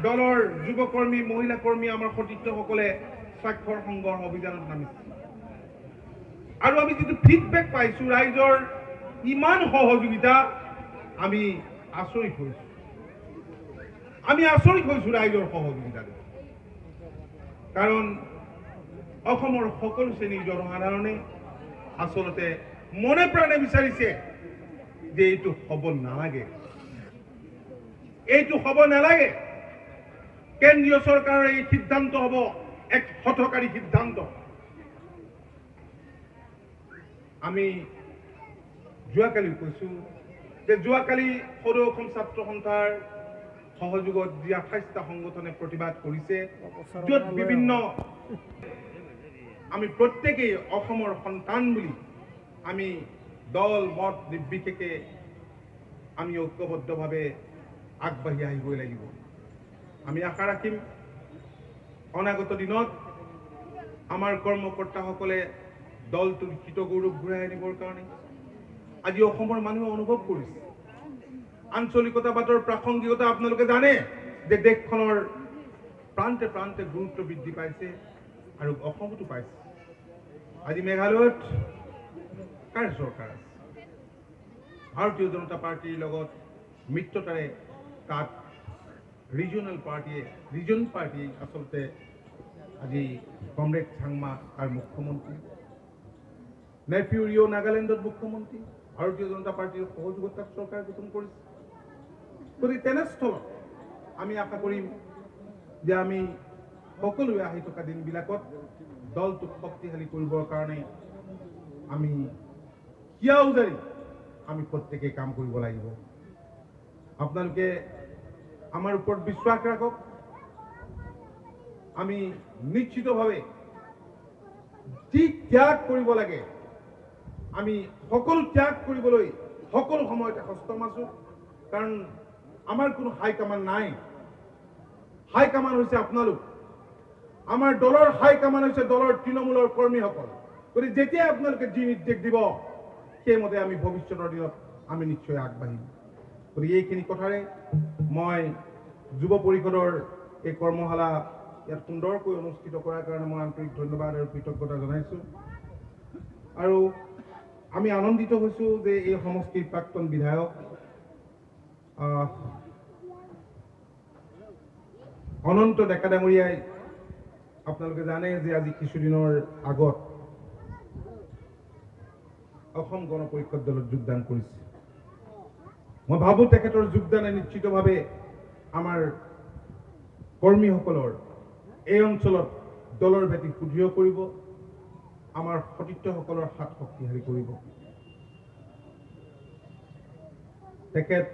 দলৰ যুৱকৰ্মী, মহিলা কৰ্মী, আমাৰ সতীৰ্থসকলে স্বাক্ষৰ সংগ্ৰহ অভিযানত নামিছে। আৰু আমি যিটো ফিডবেক পাইছোঁ, ৰাইজৰ ইমান সহযোগিতা, আমি আচৰিত হৈছোঁ। আমি আচৰিত হৈছোঁ ৰাইজৰ সহযোগিতা দেখি। কাৰণ অসমৰ সকলো শ্ৰেণীৰ জনসাধাৰণে আচলতে মনে প্ৰাণে বিচাৰিছে যে এইটো হ'ব নালাগে, এইটো হ'ব নালাগে। কেন্দ্ৰীয় চৰকাৰৰ এই সিদ্ধান্ত হ'ব এক হঠকাৰী সিদ্ধান্ত। আমি যোৱাকালি কৈছোঁ যে যোৱাকালি সদৌ অসম ছাত্ৰ সন্থাৰ সহযোগত যি 28টা সংগঠনে প্ৰতিবাদ কৰিছে, য'ত বিভিন্ন আমি প্ৰত্যেকেই অসমৰ সন্তান বুলি আমি দল মত নিৰ্বিশেষে আমি ঐক্যবদ্ধভাৱে আগবাঢ়ি আহিবই লাগিব। আমি আশা ৰাখিম অনাগত দিনত আমাৰ কৰ্মকৰ্তাসকলে দলটোৰ হিতগৌৰৱ ঘূৰাই আনিবৰ কাৰণে আজি অসমৰ মানুহে অনুভৱ কৰিছে আঞ্চলিকতাবাদৰ প্ৰাসংগিকতা। আপোনালোকে জানে যে দেশখনৰ প্ৰান্তে প্ৰান্তে গুৰুত্ব বৃদ্ধি পাইছে আৰু অসমতো পাইছে। আজি মেঘালয়ত কাৰ চৰকাৰ আছে? ভাৰতীয় জনতা পাৰ্টীৰ লগত মিত্ৰতাৰে তাত ৰিজনেল পাৰ্টীয়ে, ৰিজন পাৰ্টী আচলতে আজি কমৰেড চাংমা তাৰ মুখ্যমন্ত্ৰী, নেফিউ ৰিঅ' নাগালেণ্ডত মুখ্যমন্ত্ৰী, ভাৰতীয় জনতা পাৰ্টীৰ সহযোগত তাত চৰকাৰ গঠন কৰিছে। গতিকে তেনেস্থলত আমি আশা কৰিম যে আমি সকলোৱে আহি থকা দিনবিলাকত দলটোক শক্তিশালী কৰিবৰ কাৰণে আমি হিয়া উজাৰি আমি প্ৰত্যেকেই কাম কৰিব লাগিব। আপোনালোকে আমাৰ ওপৰত বিশ্বাস ৰাখক, আমি নিশ্চিতভাৱে যি ত্যাগ কৰিব লাগে আমি সকলো ত্যাগ কৰিবলৈ সকলো সময়তে সষ্টম আছোঁ। কাৰণ আমাৰ কোনো হাইকমাণ্ড নাই, হাইকমাণ্ড হৈছে আপোনালোক, আমাৰ দলৰ হাইকমাণ্ড হৈছে দলৰ তৃণমূলৰ কৰ্মীসকল। গতিকে যেতিয়াই আপোনালোকে যি নিৰ্দেশ দিব সেইমতে আমি ভৱিষ্যতৰ দিনত আমি নিশ্চয় আগবাঢ়িম। গতিকে এইখিনি কথাৰে মই যুৱ পৰিষদৰ এই কৰ্মশালা ইয়াত সুন্দৰকৈ অনুষ্ঠিত কৰাৰ কাৰণে মই আন্তৰিক ধন্যবাদ আৰু কৃতজ্ঞতা জনাইছোঁ। আৰু আমি আনন্দিত হৈছোঁ যে এই সমষ্টিৰ প্ৰাক্তন বিধায়ক অনন্ত ডেকা ডাঙৰীয়াই, আপোনালোকে জানে যে আজি কিছুদিনৰ আগত অসম গণ পৰিষদ দলত যোগদান কৰিছে। মই ভাবোঁ তেখেতৰ যোগদানে নিশ্চিতভাৱে আমাৰ কৰ্মীসকলৰ এই অঞ্চলত দলৰ ভেটি সুদৃঢ় কৰিব, আমাৰ সতীৰ্থসকলৰ হাত শক্তিশালী কৰিব। তেখেত